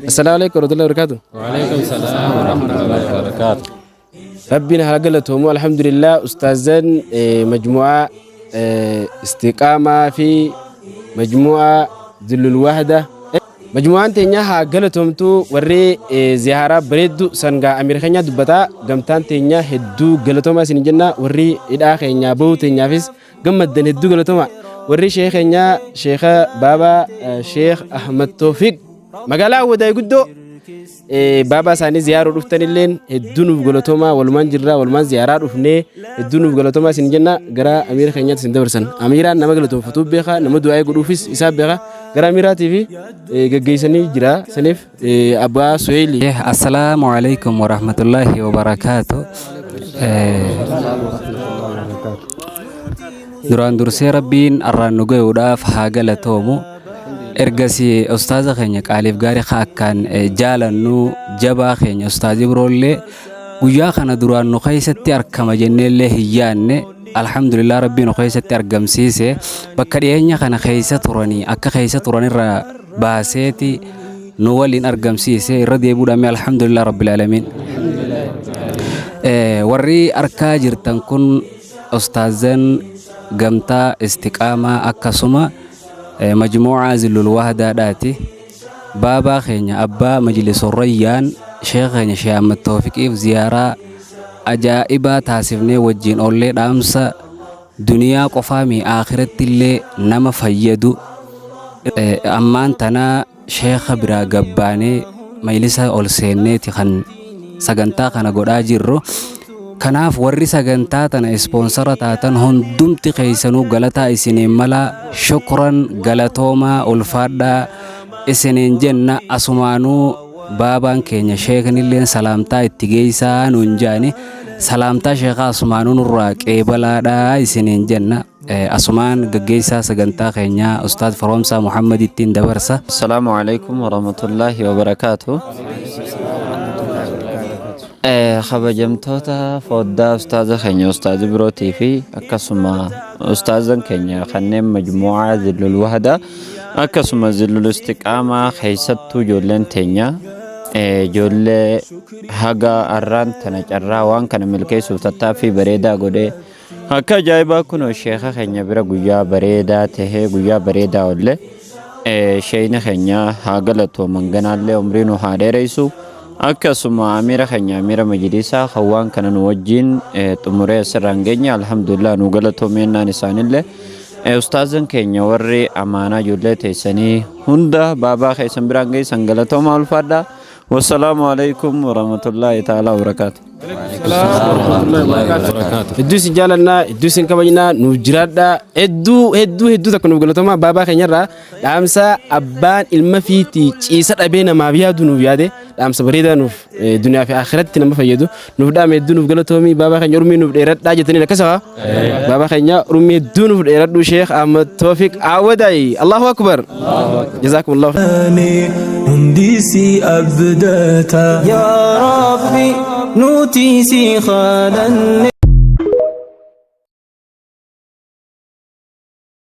Assalaamu alaikum warahmatullahi wabarakatuh. Waalaikum salaam warahmatullahi wabarakatuh. Rabbiin haa galatoomu, alhamdulillah. Ustaazan majmu'aa istiqaamaa fi majmu'aa Zillul Wahda. Majmu'aan teenya haa galatoomtu. Warri ziyaaraa bareeddu sangaa amiira keenyaa dubbataa, gamtaan teenya hedduu galatoomaa isin jenna. Warri hidhaa keenyaa bahuu teenyaafis gammaddan hedduu galatooma. Warri sheekh keenyaa, sheekha baabaa, Sheekh Ahmad Toofiq magaalaa Awwadaay guddoo baabaa isaanii ziyaaruu dhuftanilleen hedduu nuuf galatoomaa. Walumaan jirraa, walumaan ziyaaraa dhufnee, hedduu nuuf galatoomaa isin jenna. Gara amiira keenyaatti isin dabarsan. Amiiraan nama galatoomfatuu beeka, nama du'aa godhuufis isaa beeka. Gara amiiraatii fi gaggeessanii jira saniif abbaa Suheeli. Assalaamu alaikum warahmatullahi wabarakaatu. Duraan dursee Rabbiin arraan nu ga'uudhaaf haa galatoomu. Ergasii ustaaza keenya qaaliif gaarii ka akkaan jaalannu, jabaa keenya ustaazi biroollee, guyyaa kana duraan nu keessatti argama jenneellee hin yaanne. Alhamdulillah, Rabbii nu keessatti argamsiise. Bakka dhiyeenya kana keessa turanii akka keessa turanirraa baaseeti nu waliin argamsiise. Irra deebi'uudhaan mee alhamdulillah rabbil aalamiin. Warri arkaa jirtan kun ustaazan gamtaa istiqaamaa akkasuma majmuucaa Zillul Wahdaadhaati. Baabaa keenya abbaa majlisul Rayyaan, sheekha keenya Sheekh Ahmad Toofiqiif ziyaaraa ajaa'ibaa taasifnee wajjin oollee, dhaamsa duniyaa qofaa mi aakiratti illee nama fayyadu. Ammaan tana sheekha biraa gabbaanee majlisa ol seenneeti kan sagantaa kana godhaa jirru. Kanaaf warri sagantaa tana ispoonsara taatan hundumti keessanuu galataa isiniin mala. Shukran, galatoomaa, ulfaadhaa isiniin jenna. Asumaanuu baabaan keenya sheeknilleen salaamtaa itti geessaa nuun jaani, salaamtaa sheekaa asumaanuu nurraa qeebalaadhaa isiniin jenna. Asumaan gaggeessaa sagantaa keenyaa Ustaad Firoomsaa Muhammad ittiin dabarsa. Assalaamu alaikum warahmatullahi wabarakaatu. Kabajamtoota foddaa ustaaza keenya ustaazi birootii fi akkasuma ustaazan keenya kanneen majmuucaa Zillul Wahdaa akkasuma Zillul Istiqaamaa, keessattuu ijoolleen teenya, ijoollee haga arraan tana carraa waan kana milkeessuuf tattaaffii bareedaa godhee akka ajaa'ibaa kunoo sheeka keenya bira guyyaa bareedaa tahee guyyaa bareedaa olle. Sheeyni keenya haa galatooman, ganaallee umrii nu haa dheeressu. Akkasuma amiira keenya, amiira majlisaa kan waan kana nu wajjin xumuree asirraan geenye, alhamdulillah, nu galatoomennaan isaanillee. Ustaazan keenya warri amaanaa ijoollee teessanii hunda baabaa keessan biraan geessan, galatoomaa, ulfaadhaa. Wassalaamu alaikum warahmatullaahi ta'ala wabarakaatu. Hedduu isin jaalannaa, hedduu isin kabajnaa, nuuf jiraadhaa. Hedduu hedduu hedduu takka nuuf galatoomaa. Baabaa keenyarraa dhaamsa abbaan ilma fiitii ciisa dhabee namaaf yaadu nuuf yaade, dhaamsa bareedaa nuuf duniyaa fi akhiratti nama fayyadu nuuf dhaame. Hedduu nuuf galatoomii baabaa keenya, urmii nuuf dheeradhaa jettanii akkasuma baabaa keenya urmii hedduu nuuf dheeradhu. Sheekh Ahmad Toofiq Awwadaay, Allahu akbar, jazaakumullahu. Hundi si abdata. Yaa Rabbi, nuti si kadhanne.